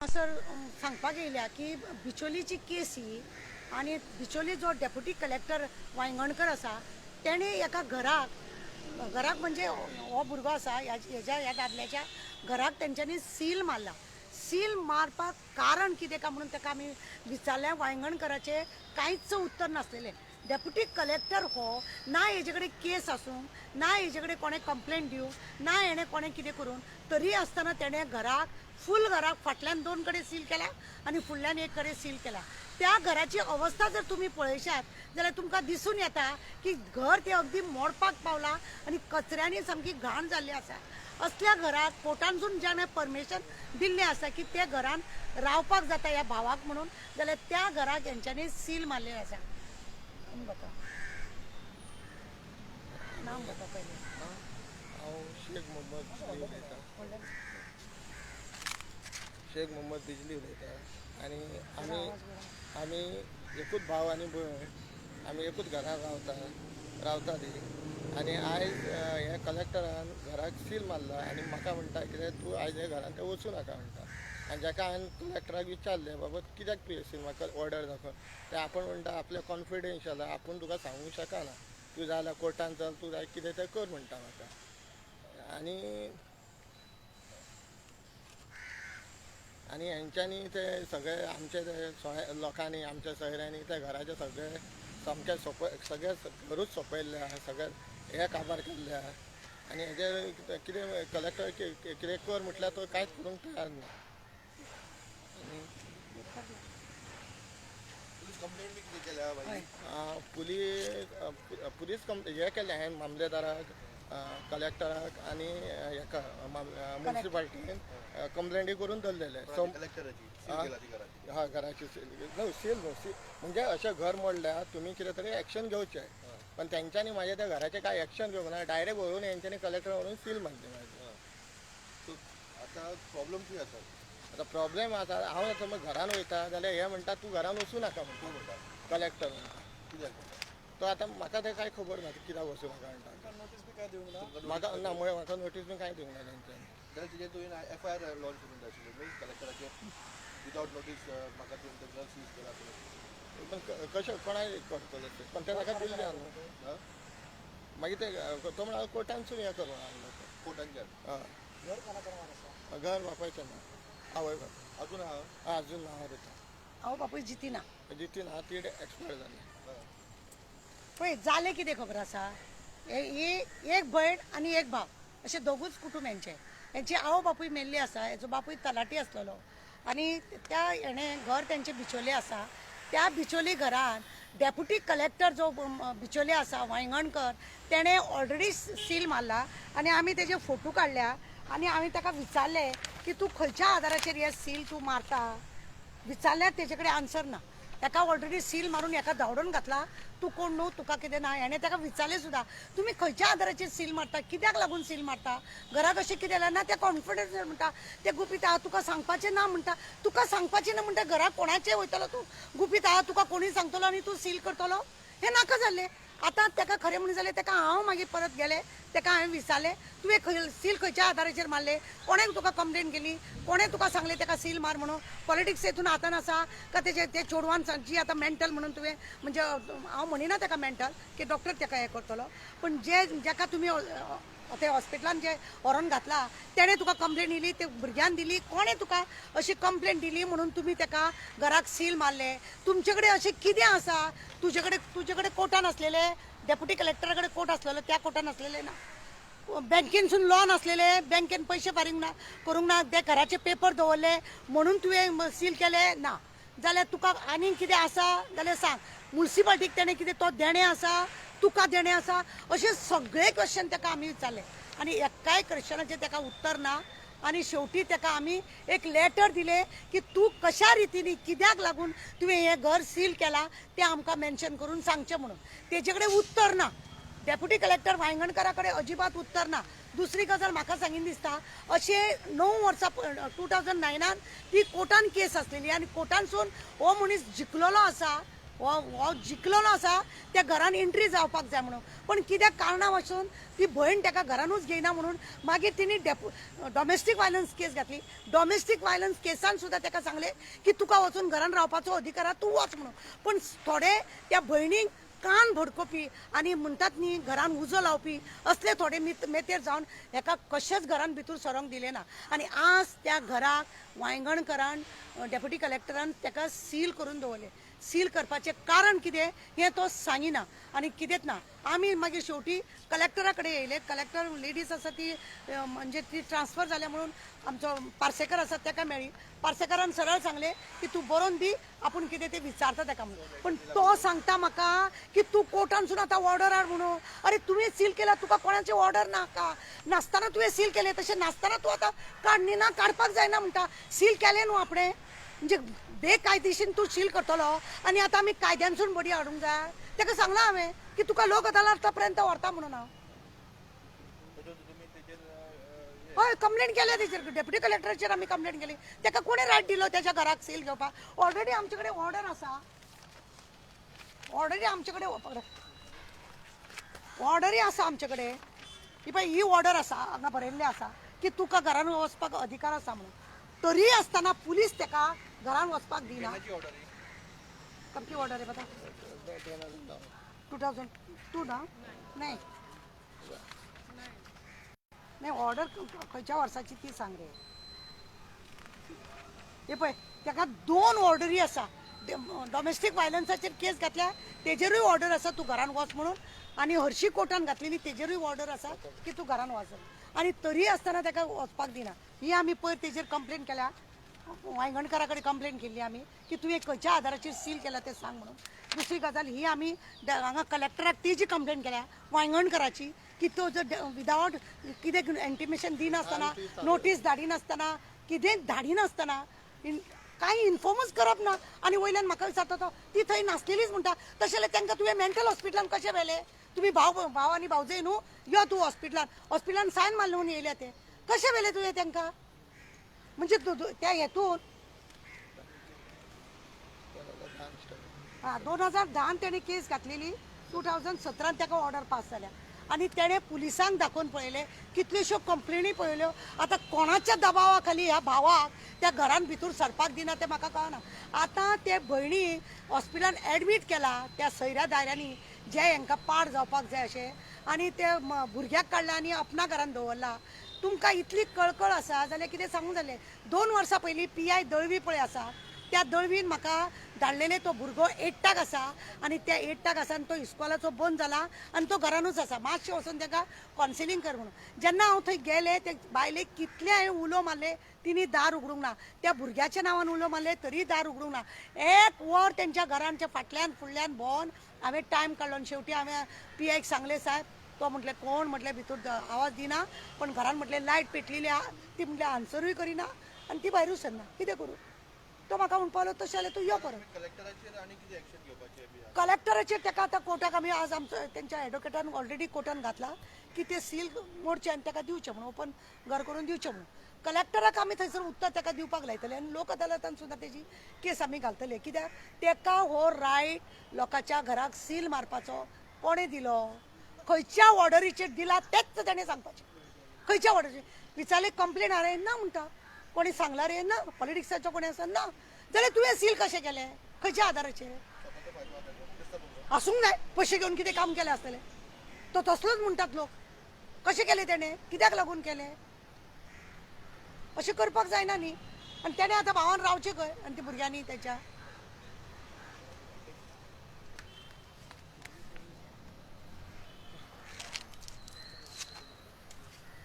हांगासर सांगपाक येयल्या की बिचोलीची केस ही आनी बिचोली जो डेप्युटी कलेक्टर वायंगणकर आसा तेणे एका घराक घराक म्हणजे हो भुरगो आसा हेज्या ह्या दादल्याच्या घराक तेंच्यांनी सील मारला. सील मारपाक कारण कितें काय म्हणून ताका आमी विचारलें. वायंगणकराचें कांयच उत्तर नासलेलें. डेप्युटी कलेक्टर हो ना हेजे कडेन केस आसूंक ना हेजे कडेन कोणें कंप्लेंट दिवंक ना हेणें कोणें कितें करूंक, तरी आसतना तेणें घराक फूल घराक फाटल्यान दोन कडेन सील केला आनी फुडल्यान एक कडेन सील केला. त्या घराची अवस्था जर तुमी पळयशात जाल्यार तुमकां दिसून येता की घर तें अगदी मोडपाक पावलां आनी कचऱ्यांनी सामकी घाण जाल्ली आसा. असल्या घराक कोर्टानसून ज्याणें परमिशन दिल्लें आसा की ते घरान रावपाक जाता ह्या भावाक म्हणून, जाल्यार त्या घराक हेंच्यांनी सील मारलेलें आसा. नाम बता पयलें. हांव शेख मोहम्मद बिजली उलयतां. शेख मोहम्मद बिजली उलयतां. आनी आमी आमी एकूच भाव आनी भयण, आमी एकूच घरान रावताली. आनी आयज हे कलेक्टरान घराक सील मारला आनी म्हाका म्हणटा कितें तूं आयज हे घरान तें वचूं नाका म्हणटा. आनी जाका हांवें कलेक्टराक विचारलें, बाबा कित्याक तुवें सील म्हाका ऑर्डर दाखय, तें आपूण म्हणटा आपलें कॉन्फिडेन्शियल, आपूण तुका सांगूंक शकना, तूं जाल्यार कोर्टान चल, तूं जाय कितें तें कर म्हणटा म्हाका. आनी आनी हेंच्यांनी ते सगळे आमचे ते लोकांनी आमच्या सोयऱ्यांनी त्या घराचे सगळे सामके सगळे घरूच सोंपयल्ले आहा, सगळे हे काबार केल्ले आहा. आनी हेजे कितें कलेक्टर कितें कर म्हटल्यार तो कांयच करूंक तयार ना. पुलीस हे केले हांवें मामलेदाराक, कलेक्टराक आनी हेका मुन्सिपाल्टीन कंप्लेंटी करून दवरलेले. हय, घराची सील न्हू, सील न्हू, सील म्हणजे अशें घर मोडल्यार तुमी कितें तरी एक्शन घेवचें, पण तेंच्यांनी म्हाज्या त्या घराचें कांय एक्शन घेवंक ना. डायरेक्ट व्हरून हेंच्यांनी कलेक्टर व्हरून सील मारली म्हाजी. आतां प्रॉब्लम कितें आसा? आतां प्रॉब्लेम आसा, हांव आतां समज घरान वयता जाल्यार हे म्हणटा तूं घरान वचूं नाका म्हणटा कलेक्टर म्हणटा. कित्याक म्हणटा तो? आतां म्हाका तें कांय खबर ना कित्याक वचूं नाका म्हणटा. नोटीस बी काय दिवंक ना? म्हाका ना, म्हाका नोटीस बी कांय दिवंक ना तेंच्यांनी. जाल्यार तेजेर तुवें एफ I R launch करूंक जाय आशिल्ली न्हू कलेक्टराचेर, विदावट नोटीस म्हाका तुवें तें घर सीज केला. पण कशें कोणाक करतलें तें, पण तें ताका दिल्लें न्हू. मागीर ते तो म्हणा कोर्टानसून हें करूं लागलो. कोर्टांच्यान? हय. घर कोणाच्या नांवार आसा? घर बापायचें ना, आवय बापाय. अजून आहा? अजून नांवार येता. आवय बापूय जितीना. जितीन आहा, ती एक्सपायर जाली. पळय जालें कितें खबर आसा, ही एक भयण आनी एक भाव अशे दोगूच कुटूंब हेंचें. हेंची आवय बापूय मेल्ली आसा. हेजो बापूय तलाठी आसलेलो आनी त्या हेणें घर तेंचें बिचोले आसा. त्या बिचोली घरान डेप्युटी कलेक्टर जो बिचोले आसा वायंगणकर, तेणें ऑलरेडी सील मारला आनी आमी तेजे फोटो काडल्या आनी हांवें ताका विचारलें की तूं खंयच्या आदाराचेर हे सील तूं मारता. विचारल्यार तेजे कडेन आन्सर ना. ताका ऑलरेडी सील मारून हेका धांवडून घातला, तूं कोण न्हू, तुका कितें ना. हेणें ताका विचारलें सुद्दां, तुमी खंयच्या आदाराचेर सील मारता, कित्याक लागून सील मारता, घराक अशें कितें जालें ना. ते कॉन्फिडन्स म्हणटा, ते गुपीत आहा तुका सांगपाचें ना म्हणटा. तुका सांगपाचें ना म्हणटा, घराक कोणाचें वयतलो तूं, गुपीत आहा तुका कोणूय सांगतलो आनी तूं सील करतलो, हें नाका जाल्लें. आतां ताका खरें म्हणून जाल्यार ताका हांव मागीर परत गेलें, ताका हांवें विचारलें, तुवें खंय सील खंयच्या आदाराचेर मारलें, कोणें तुका कंप्लेन केली, कोणें तुका सांगलें ताका सील मार म्हणून, पॉलिटिक्स हितून हातान आसा का तेजे ते चेडवान जी आतां मेंटल म्हणून तुवें, म्हणजे हांव म्हणिना ताका मेंटल की डॉक्टर ताका हें करतलो, पूण जे जाका तुमी ते हॉस्पिटलान जे व्हरोन घातला तेणें तुका कंप्लेन दिली, ते भुरग्यान दिली, कोणें तुका अशी कंप्लेन दिली म्हणून तुमी ताका घराक सील मारले, तुमचे कडेन अशें कितें आसा? तुजे कडेन कोर्टान आसलेले, डेप्युटी कलेक्टरा कडेन कोर्ट आसलेलो, त्या कोर्टान आसलेले ना, बँकेनसून लॉन आसलेले, बँकेन पयशे फारीक ना करूंक ना, ते घराचे पेपर दवरले म्हणून तुवें सील केले ना, जाल्यार तुका आनीक कितें आसा जाल्यार सांग. मुन्सिपाल्टीक तेणें कितें तो देणें आसा, तुका देणें आसा, अशे सगळे क्वेश्चन ताका आमी विचारले आनी एकाय क्वेश्चनाचें ताका उत्तर ना. आनी शेवटी ताका आमी एक लेटर दिलें की तूं कशा रितीन कित्याक लागून तुवें हें घर सील केलां तें आमकां मेन्शन करून सांगचें म्हणून. तेजे कडेन उत्तर ना, डेप्युटी कलेक्टर वायंगणकरा कडेन अजिबात उत्तर ना. दुसरी गजाल म्हाका सांगीन दिसता, अशें 9 वर्सां 2009 ती कोर्टान केस आसलेली आनी कोर्टानसून हो मनीस जिखलेलो आसा. हो हो जिखलेलो आसा त्या घरान एंट्री जावपाक जाय म्हणून. पण कित्याक कारणा वचून ती भयण ताका घरानूच घेयना म्हणून मागीर तिणी डॉमेस्टीक वायलन्स केस घातली. डॉमेस्टीक वायलन्स केसान सुद्दां ताका सांगलें की तुका वचून घरान रावपाचो अधिकार आहा, तूं वच म्हणून. पण थोडे त्या भयणीक कान भडकोवपी आनी म्हणटात न्ही घरान उजो लावपी असले थोडे मेतेर जावन हेका कशेंच घरान भितर सरोंक दिलें ना. आनी आज त्या घराक वायंगणकरान डेप्युटी कलेक्टरान ताका सील करून दवरलें. सील करपाचें कारण कितें हें तो सांगिना आनी कितेंच ना. आमी मागीर शेवटी कलेक्टरा कडेन येयले. कलेक्टर लेडीज आसा ती म्हणजे ती ट्रान्सफर जाल्या म्हणून आमचो पार्सेकर आसा ताका मेळ्ळी. पार्सेकरान सरळ सांगलें की तूं बरोवन दी, आपूण कितें तें विचारता ताका म्हणून. पण तो सांगता म्हाका की तूं कोर्टानसून आतां ऑर्डर हाड म्हणून. अरे तुवें सील केला, तुका कोणाची ऑर्डर नाका, नासतना तुवें सील केलें, तशें नासतना तूं आतां काडणी ना, काडपाक जायना म्हणटा. सील केलें न्हू आपणें, म्हणजे बेकायदेशीन तूं सील करतलो आनी आतां आमी कायद्यानसून बडी हाडूंक जाय. ताका सांगलां हांवें की तुका लोक अदालता पर्यंत व्हरता म्हणून हांव. हय, कंप्लेन केल्या तेचेर, डेप्युटी कलेक्टराचेर आमी कंप्लेन केली. ताका कोणी रायट दिलो त्याच्या घराक सील घेवपाक? ऑलरेडी आमचे कडेन ऑर्डर आसा, ऑलरेडी आमचे कडेन ऑर्डरूय आसा आमचे कडेन. ही पळय ही ऑर्डर आसा, हांगा बरयल्लें आसा की तुका घरान वचपाक अधिकार आसा म्हणून. तरीय आसतना पुलीस ताका घरान वचपाक दिना. कंप्ली ऑर्डर आहे बघा 2002 ना, नाही नाही ऑर्डर खंयच्या वर्साची ती सांग रे. हे पळय ताका 2 ऑर्डरी आसा. डॉमेस्टीक वायलन्साचेर केस घातल्या तेजेरूय ऑर्डर आसा तूं घरान वच म्हणून, आनी हरशी कोर्टान घातलेली तेजेरूय ऑर्डर आसा की तूं घरान वच, आनी तरीय आसतना ताका वचपाक दिना. ही आमी पयर तेजेर कंप्लेन केल्या, वायंगणकारा कडेन कंप्लेन केल्ली आमी की तुवें खंयच्या आदाराचेर सील केला तें सांग म्हणून. दुसरी गजाल ही आमी हांगा कलेक्टराक तेजी कंप्लेन केल्या वायंगणकराची की तो जर विदावट कितें एंटिमेशन दिनासतना, नोटीस धाडिनासतना, कितें धाडिनासतना, कांय इन्फॉर्मूच करप ना, आनी वयल्यान म्हाका विचारता तो ती थंय नासलेलीच म्हणटा. तशें जाल्यार तांकां तुवें मेंटल हॉस्पिटलान कशें व्हेलें? तुमी भाव भाव आनी भावजय न्हू, यो तूं हॉस्पिटलान, हॉस्पिटलान सायन मारले म्हणून येयल्या ते, कशें व्हेलें तुवें तांकां? म्हणजे त्या हेतून 2010 तेणें केस घातलेली, 2017 ताका ऑर्डर पास जाल्या आनी तेणें पुलिसांक दाखोवन पळयलें, कितल्योश्यो कंप्लेनी पळयल्यो. आतां कोणाच्या दबावा खाली ह्या भावाक त्या घरान भितर सरपाक दिना तें म्हाका कळना. आतां ते भयणी हॉस्पिटलान एडमीट केला त्या सयऱ्या दायऱ्यांनी जे हेंकां पाड जावपाक जाय अशें, आनी ते भुरग्याक काडला आनी आपणा घरान दवरला. तुमकां इतली कळकळ आसा जाल्यार कितें सांगूं जालें. 2 वर्सां पयलीं PI Dalvi पळय आसा, त्या दळवीन म्हाका धाडलेले तो भुरगो 8टाक आसा आनी त्या 8टाक आसा आनी तो इस्कॉलाचो बंद जाला आनी तो घरानूच आसा, मातशें वचून ताका कॉन्सिलींग कर म्हणून. जेन्ना हांव थंय गेलें ते बायलेक कितलें हांवें उलो मारले, तिणी दार उगडूंक ना. त्या भुरग्याच्या नांवान उलो मारले तरी दार उगडूंक ना. 1 वर तेंच्या घरांच्या फाटल्यान फुडल्यान भोंवन हांवें टायम काडलो आनी शेवटी हांवें PIक सांगलें, साहेब तो म्हटलें कोण म्हटलें भितर आवाज दिना, पण घरान म्हटलें लायट पेटलेली आहा, ती म्हटलें आन्सरूय करिना आनी ती भायरूच सरना, कितें करूं? तो म्हाका म्हणपाक लागलो तशें जाल्यार तूं यो परत. कलेक्टराचेर ताका आतां कोर्टाक आमी आज आमचो तेंच्या एडवोकेटान ऑलरेडी कोर्टान घातला की ते सील मोडचें आनी ताका दिवचें म्हणून, ओपन घर करून दिवचें म्हणून. कलेक्टराक आमी थंयसर उत्तर ताका दिवपाक लायतले आनी लोक अदालतान सुद्दां तेजी केस आमी घालतले. कित्याक ताका हो रायट लोकांच्या घराक सील मारपाचो कोणें दिलो, खंयच्या ऑर्डरीचेर दिला तेच ताणें सांगपाचें. खंयच्या ऑर्डरीचेर विचारले कंप्लेन हाडे ना म्हणटा, कोणी सांगला रे ना, पॉलिटिक्साचो कोणी आसा ना, जाल्यार तुवें सील कशें केलें, खंयच्या आदाराचेर? आसूंक जाय पयशे घेवन कितें काम केलें आसतलें, तो तसलोच म्हणटात लोक. कशें केलें तेणें, कित्याक लागून केलें? अशें करपाक जायना न्ही. आनी तेणें आतां भावान रावचें खंय आनी ती भुरग्यांनी तेच्या